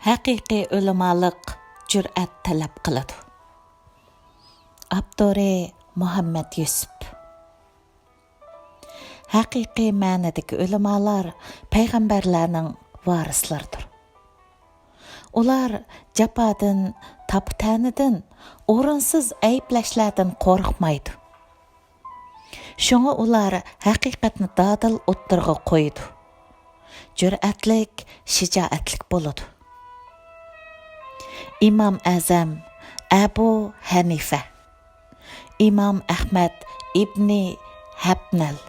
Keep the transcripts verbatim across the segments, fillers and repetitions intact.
ھەقىقىي ئۆلىمالىق جۈرئەت تەلەپ قىلىدۇ. ئاپتورى مۇھەممەد يۈسۈپ. ھەقىقىي مەنىدىكى ئۆلىمالار پەيغەمبەرلەرنىڭ ۋارىسلىرىدۇر. ئۇلار جاپادىن، تاپا-تەنىدىن، ئورۇنسىز ئەيىبلەشلەردىن قورقمايدۇ. شۇڭا ئۇلار ھەقىقەتنى دادىل ئوتتۇرىغا قويىدۇ. جۈرئەتلىك، شىجائەتلىك بولىدۇ. ئىمام ئەزەم ئەبۇ ھەنىفە، ئىمام ئەخمەت ئىبنى ھەپنەل،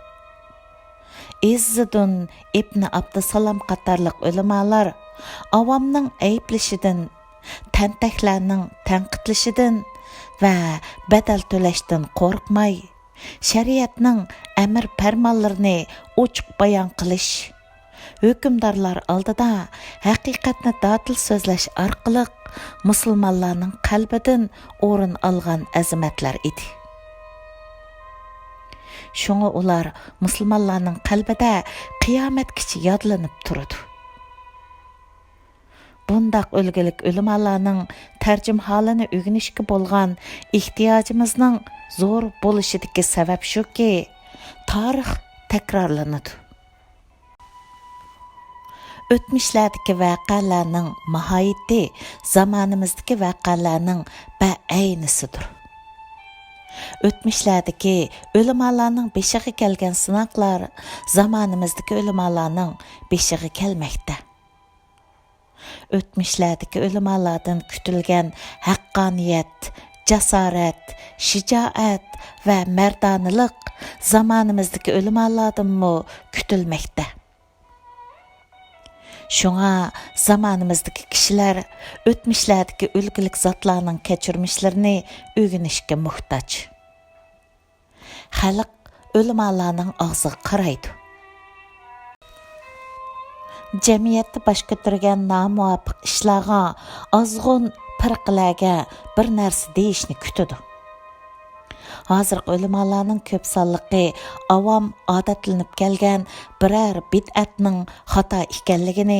ئىززىدۇن ئىبنى ئابدۇسالام قاتارلىق ئۆلىمالار ئاۋامنىڭ ئەيىبلىشىدىن، تەنتەكلەرنىڭ تەنقىدلىشىدىن ۋە بەدەل تۆلەشتىن قورقماي، شەرىئەتنىڭ ئەمىر پەرمانلىرىنى ئوچۇق بايان قىلىش، ھۆكۈمدارلار ئالدىدا ھەقىقەتنى دادىل سۆزلەش ئارقىلىق مۇسۇلمانلارنىڭ قەلبىدىن ئورۇن ئالغان ئەزىمەتلەر ئىدى. شۇڭا ئۇلار مۇسۇلمانلارنىڭ قەلبىدە قىيامەتكىچە يادلىنىپ تۇرىدۇ. بۇنداق ئۈلگىلىك ئۆلىمالارنىڭ تەرجىمىھالىنى ئۆگىنىشكە بولغان ئېھتىياجىمىزنىڭ زور بولۇشىدىكى سەۋەب شۇكى، تارىخ تەكرارلىنىدۇ. ئۆتمۈشلەردىكى ۋەقەلەرنىڭ ماھىيىتى زامانىمىزدىكى ۋەقەلەرنىڭ بەئەينىسىدۇر. ئۆتمۈشلەردىكى ئۆلىمالارنىڭ بېشىغا كەلگەن سىناقلار زامانىمىزدىكى ئۆلىمالارنىڭ بېشىغا كەلمەكتە. ئۆتمۈشلەردىكى ئۆلىمالاردىن كۈتۈلگەن ھەققانىيەت، جاسارەت، شىجائەت ۋە مەردانىلىق زامانىمىزدىكى ئۆلىمالاردىنمۇ كۈتۈلمەكتە. شۇڭا زامانىمىزدىكى كىشىلەر ئۆتمۈشلەردىكى ئۈلگىلىك زاتلارنىڭ كەچۈرمىشلىرىنى ئۆگىنىشكە موھتاج. خەلق ئۆلىمالارنىڭ ئاغزىغا قارايدۇ. جەمئىيەتتە باش كۆتۈرگەن نامۇۋاپىق ئىشلارغا، ئازغۇن پىرقىلەرگە بىر نەرسە دېيىشنى كۈتىدۇ. ھازىرقى ئۆلىمالارنىڭ كۆپ سانلىقى ئاۋام ئادەتلىنىپ كەلگەن بىرەر بىدئەتنىڭ خاتا ئىكەنلىكىنى،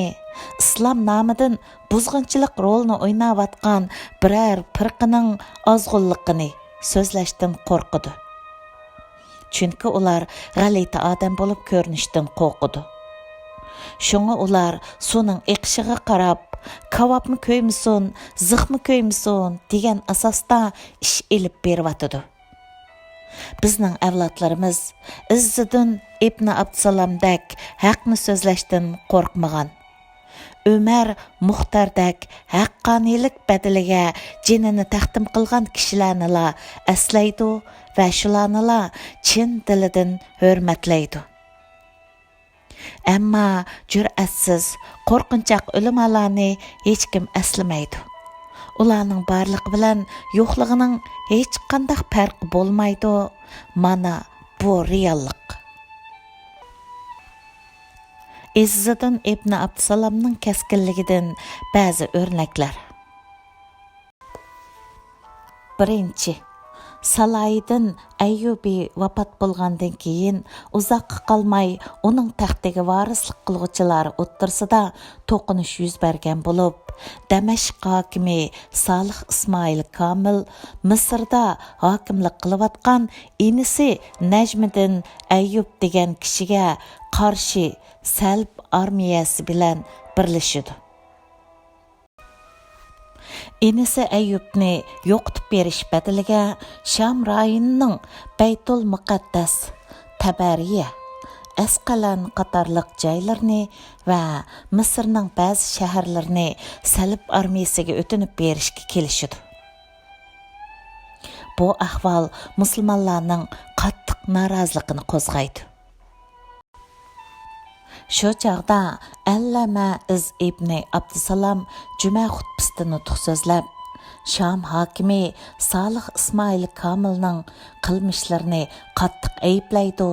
ئىسلام نامىدىن بۇزغۇنچىلىق رولىنى ئويناۋاتقان بىرەر پىرقىنىڭ ئازغۇنلۇقىنى سۆزلەشتىن قورقىدۇ. چۈنكى ئۇلار غەلىتە ئادەم بولۇپ كۆرۈنۈشتىن قورقىدۇ. شۇڭا ئۇلار سۇنىڭ ئېقىشىغا قاراپ، «كاۋاپمۇ كۆيمىسۇن، زىخمۇ كۆيمىسۇن» دېگەن ئاساستا ئىش ئېلىپ بېرىۋاتىدۇ. بىزنىڭ ئەۋلادلىرىمىز ئىززىدىن ئىبنى ئابدۇسالامدەك ھەقنى سۆزلەشتىن قورقمىغان، ئۆمەر مۇختاردەك ھەققانىيلىق بەدىلىگە جېنىنى تەقدىم قىلغان كىشىلەرنىلا ئەسلەيدۇ ۋە شۇلارنىلا چىن دىلىدىن ھۆرمەتلەيدۇ. ئەمما جۈرئەتسىز، قورقۇنچاق ئۆلىمالارنى ھېچكىم ئەسلىمەيدۇ. ئۇلارنىڭ بارلىقى بىلەن يوقلۇقىنىڭ ھېچقانداق پەرقى بولمايدۇ. مانا بۇ رېئاللىق. ئىززىدىن ئىبنى ئابدۇسالامنىڭ كەسكىنلىكىدىن بەزى ئۆرنەكلەر. بىرىنچى، سالاھىدىن ئەييۇبى ۋاپات بولغاندىن كېيىن، ئۇزاققا قالماي ئۇنىڭ تەختىگە ۋارىسلىق قىلغۇچىلار ئوتتۇرىسىدا توقۇنۇش يۈز بەرگەن بولۇپ، دەمەشق ھاكىمى سالىھ ئىسمائىل كامىل مىسىردا ھاكىملىق قىلىۋاتقان ئىنىسى نەجمىدىن ئەييۇب دېگەن كىشىگە قارشى سەلب ئارمىيەسى بىلەن بىرلىشىدۇ. ئىنىسى ئەييۇبنى يوقىتىپ بېرىش بەدىلىگە شام رايونىنىڭ بەيتۇل مۇقەددەس، تەبەرىيە، ئەسقەلان قاتارلىق جايلىرىنى ۋە مىسىرنىڭ بەزى شەھەرلىرىنى سەلىب ئارمىيەسىگە ئۆتۈنۈپ بېرىشكە كېلىشىدۇ. بۇ ئەھۋال مۇسۇلمانلارنىڭ قاتتىق نارازىلىقىنى قوزغايدۇ. شۇ چاغدا ئەللەمە ئىز ئىبنى ئابدۇسالام جۈمە خۇتبىسىدە نۇتۇق سۆزلەپ، شام ھاكىمى سالىھ ئىسمائىل كامىلنىڭ قىلمىشلىرىنى قاتتىق ئەيىبلەيدۇ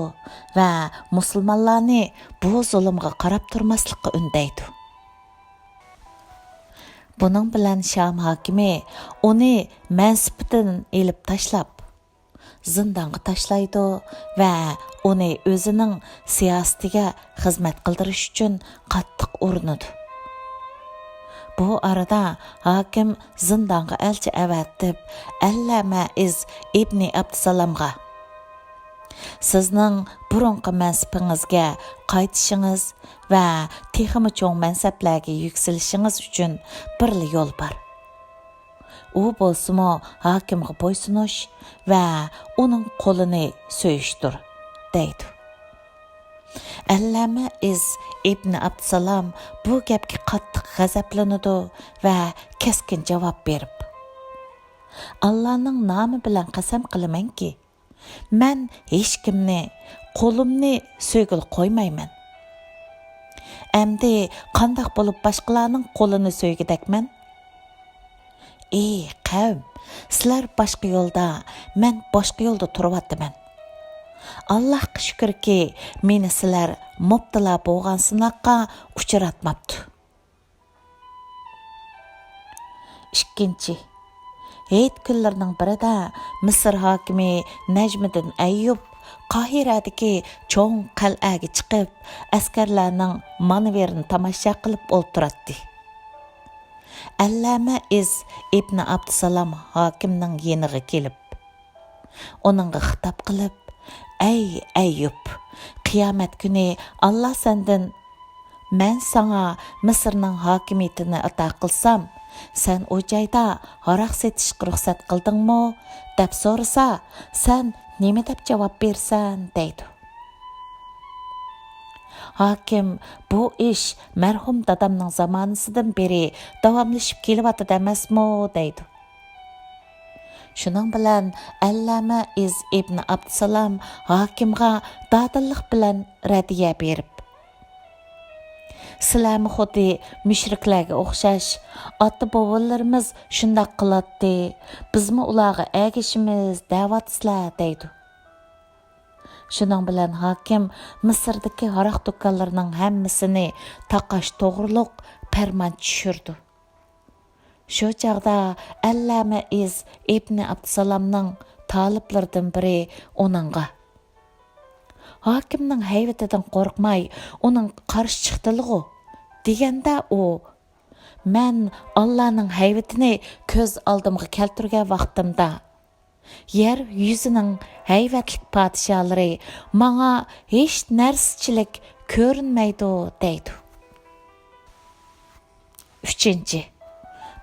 ۋە مۇسۇلمانلارنى بۇ زۇلۇمغا قاراپ تۇرماسلىققا ئۈندەيدۇ. بۇنىڭ بىلەن شام ھاكىمى ئۇنى مەنسىپىدىن ئېلىپ تاشلاپ، زىندانغا تاشلايدۇ ۋە ئۇنى ئۆزىنىڭ سىياسىتىگە خىزمەت قىلدۇرۇش ئۈچۈن قاتتىق ئۇرۇنىدۇ. بۇ ئارىدا ھاكىم زىندانغا ئەلچى ئەۋەتىپ، ئەللامە ئىز ئىبنى ئابدۇسالامغا، «سىزنىڭ بۇرۇنقى مەنسىپىڭىزگە قايتىشىڭىز ۋە تېخىمۇ چوڭ مەنسەپلەرگە يۈكسىلىشىڭىز ئۈچۈن بىرلا يول بار. ئۇ بولسىمۇ ھاكىمغا بويسۇنۇش ۋە ئۇنىڭ قولىنى سۆيۈشتۇر» دەيدۇ. ئەللامە ئىز ئىبنى ئابدۇسالام بۇ گەپكە قاتتىق غەزەپلىنىدۇ ۋە كەسكىن جاۋاب بېرىپ، «ئاللانىڭ نامى بىلەن قەسەم قىلىمەنكى، مەن ھېچكىمنى قولۇمنى سۆيگىلى قويمايمەن. ئەمدى قانداق بولۇپ باشقىلارنىڭ قولىنى سۆيگۈدەكمەن؟ ئى قەۋم، سىلەر باشقا يولدا، مەن باشقا يولدا تۇرۇۋاتىمەن. ئاللاھقا شۈكۈركى، مېنى سىلەر مۇپتىلا بولغان سىناققا ئۇچراتماپتۇ.» ئىككىنچى، ھېيت كۈنلىرىنىڭ بىرىدە مىسىر ھاكىمى نەجمىدىن ئەييۇب قاھىرەدىكى چوڭ قەلئەگە چىقىپ، ئەسكەرلەرنىڭ مانېۋىرىنى تاماشا قىلىپ ئولتۇراتتى. ئەللامە ئىز ئىبنى ئابدۇسالام ھاكىمنىڭ يېنىغا كېلىپ، ئۇنىڭغا خىتاب قىلىپ، «ئەي ئەييۇب، قىيامەت كۈنى ئاللا سەندىن، مەن ساڭا مىسىرنىڭ ھاكىمىيىتىنى ئاتا قىلسام، سەن ئۇ جايدا ھاراق سېتىشقا رۇخسەت قىلدىڭمۇ؟» دەپ سورىسا، سەن نېمە دەپ جاۋاب بېرىسەن؟ دەيدۇ. ھاكىم، «بۇ ئىش مەرھۇم دادامنىڭ زامانىسىدىن بېرى داۋاملىشىپ كېلىۋاتىدۇ ئەمەسمۇ؟» دەيدۇ. شۇنىڭ بىلەن ئەللامە ئىز ئىبنى ئابدۇسالام ھاكىمغا دادىللىق بىلەن رەددىيە بېرىپ، «سىلەرمۇ خۇددى مۈشرىكلەرگە ئوخشاش، ئاتا-بوۋىلىرىمىز شۇنداق قىلاتتى، بىزمۇ ئۇلارغا ئەگىشىمىز دەۋاتىسىلەر» دەيدۇ. شۇنىڭ بىلەن ھاكىم مىسىردىكى ھاراق دۇكانلىرىنىڭ ھەممىسىنى تاقاش توغرۇلۇق پەرمان چۈشۈرىدۇ. شۇ چاغدا ئەللامە ئىز ئىبنى ئابدۇسالامنىڭ تالىپلىرىدىن بىرى ئۇنىڭغا، «ھاكىمنىڭ ھەيۋىتىدىن قورقماي، ئۇنىڭغا قارشى چىقتىلىغۇ؟» دېگەندە ئۇ، «مەن ئاللانىڭ ھەيۋىتىنى كۆز ئالدىمغا كەلتۈرگەن ۋاقتىمدا، يەر يۈزىنىڭ ھەيۋەتلىك پادىشاھلىرى ماڭا ھېچ نەرسىچىلىك كۆرۈنمەيدۇ» دەيدۇ. ئۈچىنچى،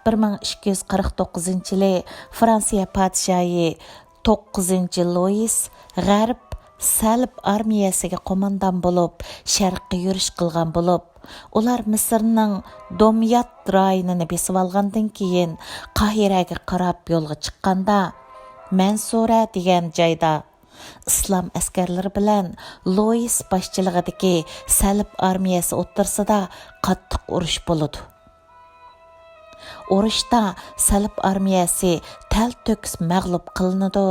بىر مىڭ ئىككى يۈز قىرىق توققۇزىنچى يىلى فرانسىيە پادىشاھى توققۇزىنچى لويىس غەرب سەلىپ ئارمىيەسىگە قوماندان بولۇپ شەرققە يۈرۈش قىلغان بولۇپ، ئۇلار مىسىرنىڭ دۇميات رايونىنى بېسىۋالغاندىن كېيىن، قاھىرەگە قاراپ يولغا چىققاندا، مەنسۇرە دېگەن جايدا ئىسلام ئەسكەرلىرى بىلەن لويىس باشچىلىقىدىكى سەلىپ ئارمىيەسى ئوتتۇرىسىدا قاتتىق ئۇرۇش بولىدۇ. ئۇرۇشتا سەلىپ ئارمىيەسى تەلتۆكۈس مەغلۇپ قىلىنىدۇ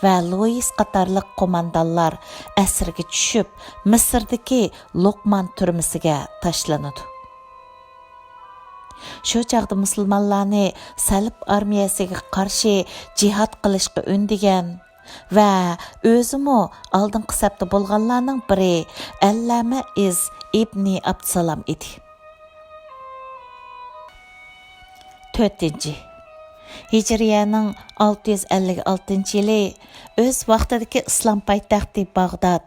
ۋە لويىس قاتارلىق قوماندانلار ئەسىرگە چۈشۈپ، مىسىردىكى لوقمان تۈرمىسىگە تاشلىنىدۇ. شۇ چاغدا مۇسۇلمانلارنى سەلىپ ئارمىيەسىگە قارشى جىھاد قىلىشقا ئۈندىگەن ۋە ئۆزىمۇ ئالدىنقى سەپتە بولغانلارنىڭ بىرى ئەللامە ئىز ئىبنى ئابدۇسالام ئىدى. تۆتىنچى، ھىجرىيەنىڭ ئالتە يۈز ئەللىك ئالتىنچى يىلى ئۆز ۋاقتىدىكى ئىسلام پايتەختى باغداد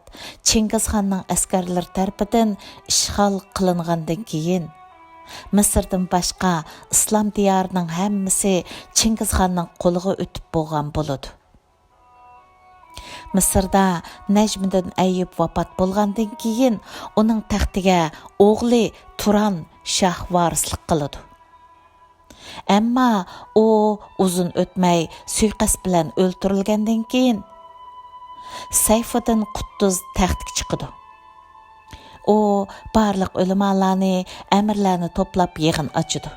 چىڭگىزخاننىڭ ئەسكەرلىرى تەرىپىدىن ئىشغال قىلىنغاندىن كېيىن، مىسىردىن باشقا ئىسلام دىيارىنىڭ ھەممىسى چىڭگىزخاننىڭ قولىغا ئۆتۈپ بولغان بولىدۇ. مىسىردا نەجمىدىن ئەييۇب ۋاپات بولغاندىن كېيىن، ئۇنىڭ تەختىگە ئوغلى تۇران شاھ ۋارىسلىق قىلىدۇ. ئەمما ئۇ ئۇزۇن ئۆتمەي سۇيىقەست بىلەن ئۆلتۈرۈلگەندىن كېيىن، سەيفۇددىن قۇتتۇز تەختكە چىقىدۇ. ئۇ بارلىق ئۆلىمالارنى، ئەمىرلەرنى توپلاپ يىغىن ئاچىدۇ.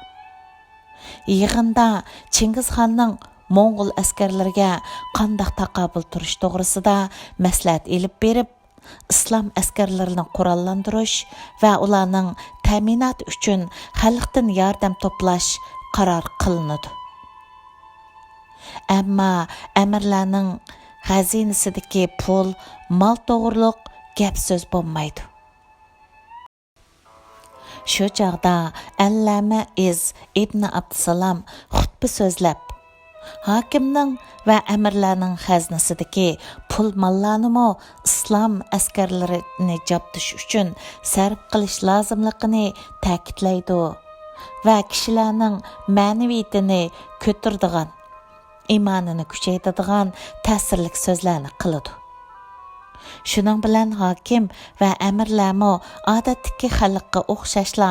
يىغىندا چىڭگىزخاننىڭ موڭغۇل ئەسكەرلىرىگە قانداق تاقابىل تۇرۇش توغرىسىدا مەسلىھەت ئېلىپ بېرىپ، ئىسلام ئەسكەرلىرىنى قوراللاندۇرۇش ۋە ئۇلارنىڭ تەمىناتى ئۈچۈن خەلقتىن ياردەم توپلاش قارار قىلىنىدۇ. ئەمما ئەمىرلەرنىڭ خەزىنىسىدىكى پۇل، مال توغرۇلۇق گەپ سۆز بولمايدۇ. شۇ چاغدا ئەللامە ئىز ئىبنى ئابدۇسالام خۇتبە سۆزلەپ، ھاكىمنىڭ ۋە ئەمىرلەرنىڭ خەزنىسىدىكى پۇل ماللارنىمۇ ئىسلام ئەسكەرلىرىنى جابدۇش ئۈچۈن سەرپ قىلىش لازىملىقىنى تەكىتلەيدۇ ۋە كىشىلەرنىڭ مەنىۋىيىتىنى كۆتۈرىدىغان، ئىمانىنى كۈچەيتىدىغان تەسىرلىك سۆزلەرنى قىلىدۇ. شۇنىڭ بىلەن ھاكىم ۋە ئەمىرلەرمۇ ئادەتتىكى خەلققە ئوخشاشلا،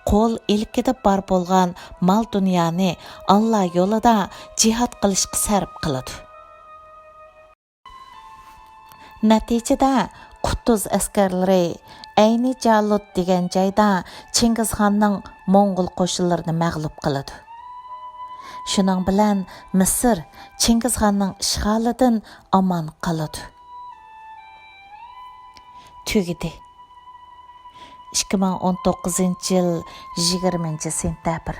قول ئىلكىدە بار بولغان مال-دۇنيانى ئاللا يولىدا جىھاد قىلىشقا سەرپ قىلىدۇ. نەتىجىدە، قۇتۇز ئەسكەرلىرى ئەينى جالۇت دېگەن جايدا چىڭگىزخاننىڭ موڭغۇل قوشۇنلىرىنى مەغلۇپ قىلىدۇ. شۇنىڭ بىلەن مىسىر چىڭگىزخاننىڭ ئىشغالىدىن ئامان قالىدۇ. تۈگىدى. ئىككى مىڭ ئون توققۇزىنچى يىل يىگىرمىنچى سېنتەبىر.